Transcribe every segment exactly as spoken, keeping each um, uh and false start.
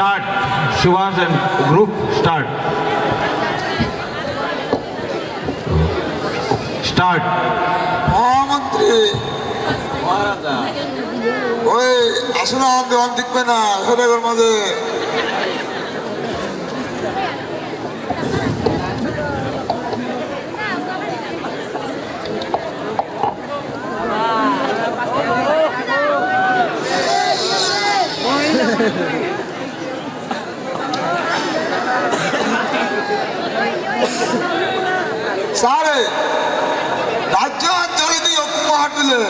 Start. Subhas and group, start. Start. মহামন্ত্রী, ওই আসুন, আমার দোকান দেখবে না, সদাগর মাঝে। সারে, রাজ্য আঞ্চলিক অপমহাটুলে।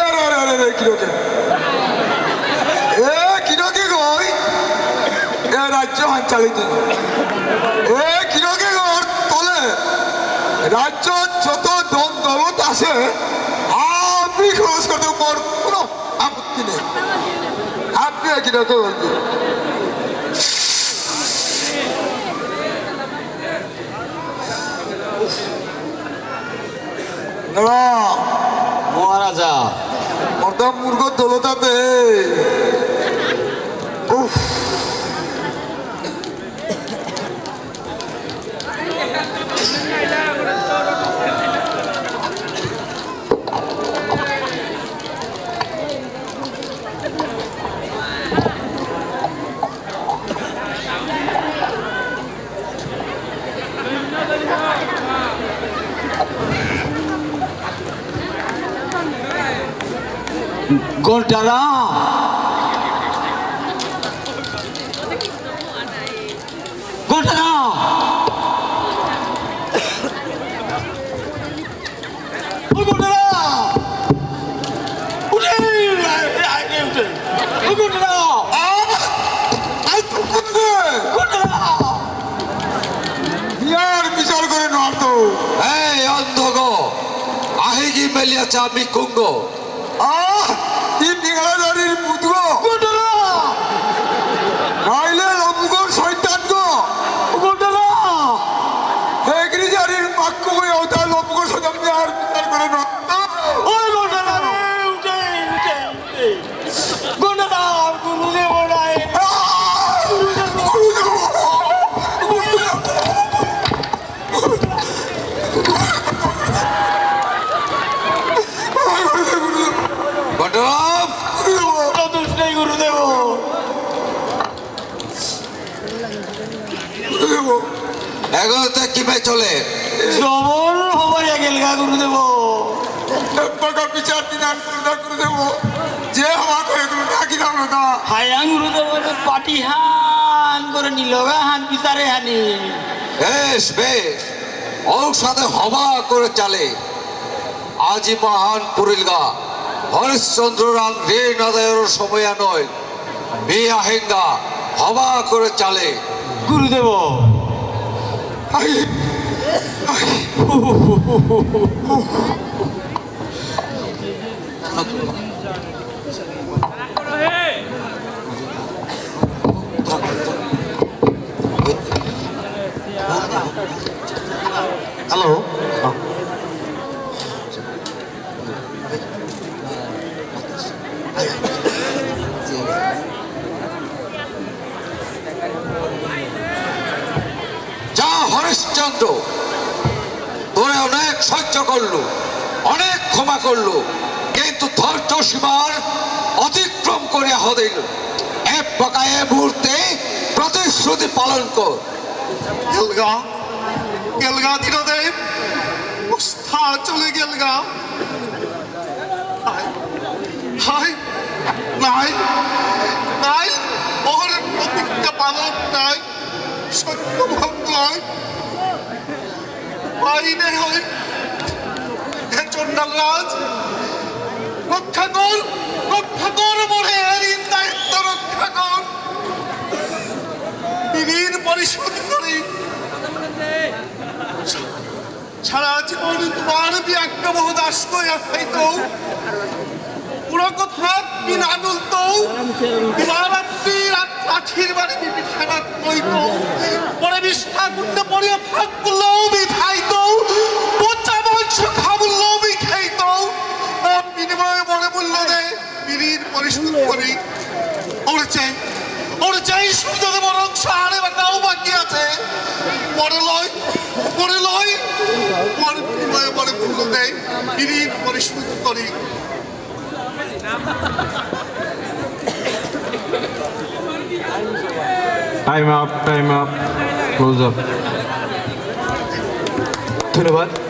এ রে রে রে রে, কিরকে? এ, কিরকে গই? এ রাজ্য আঞ্চলিক। এ, কিরকে গর তলে? রাজ্য যত ধন দৌলত আছে, আমি খরচ করতে মোর কোনো আপত্তি নেই। আপনি কিরকে বলবেন? না। মহারাজা। মোর তো মুরগ দলতাতে। উফ। ঘন্টারাম! ঘন্টারাম! ও ঘন্টারাম! উঠে! আয়, আয়, আয়, উঠে! ও ঘন্টারাম! আহ! আয়, ঘন্টারাম! ইয়ার বিচার করে নয় তো। এই অন্ধগ, আহিগি মেলিয়া চা মি কুঙ্গ। আহ! ই পিংলা জারির পুতগো। ঘন্টারাম! নাইলে লবুগর শয়তানগো। ঘন্টারাম! হেগরি জারির মাক্কুগো, ওটা লবুগর শয়তান, ইয়ার বিচার করে নয়। ওই ঘন্টারাম, উঠে, উঠে, উঠে। ঘন্টারাম, গুরুদেব নাই। আহ! গুরুদেব। গুরুদেব। ঘন্টারাম! কোনো দোষ নেই, গুরুদেব। গুরুদেব। এগোতে কি মে চলে? জবর হবাইয়া গেলগা, গুরুদেব। এবাকা বিচার দিনান করুদা, গুরুদেব। যে হবা করে গুরু, ডাকি দাও না। হায়াং গুরুদেব, পাটিহান করে নিলগা হান বিচারে হানি। বেশ, বেশ। ঔসাদে হবা করে চালে। আজি মহান পুরিলগা। হরিশ্চন্দ্ররাং ঋণ আদায়র সময় নয়। মি আহেঙ্গা, হবা করে চালে। গুরুদেব। I, I. হ্যালো। যা হরিশ্চন্দ্র, তোরে অনেক সহ্য করলু, অনেক ক্ষমা করলু, কিন্তু ধৈর্য সীমার অতিক্রম করে হদিল। এবাকা এ মুহূর্তে প্রতিশ্রুতি পালন কর। গেলগা, গেলগা দৃঢ়দেব, উস্তা চলে গেলগা। হায়, হায়, নাই, নাই, ওর প্রতিজ্ঞা পালন নাই, সত্য ভাব নাই। পারি নে হই। হে চণ্ডালরাজ, রক্ষা কর, রক্ষা কর মোরে, এর দায়িত্ব রক্ষা কর। ঋণ পরিশোধ করি। সারা জীবন তোমার বিয়াক্কা বহু দাস কইয়া থাইতৌ। পুরো কথা বিনা বলতৌ। দিবারাত্রি রাত লাঠির বাড়ি বিবি খানা কইতৌ। পরে বিষ্ঠা করতে পড়িয়া ফাঁক করলেও বি থাইতৌ। পচা মাংস খাবুললেও বি খাইতৌ। তার বিনিময়ে মনে মূল্য দেয়। ঋণ পরিশোধ করি। ওর চাই, ওর চাই পরে লয়, পরে লয়, পরে, পরে, পরে পুজো দেয়, ইনি পরে শুরু করি। Time up, time up. Close up. ধন্যবাদ।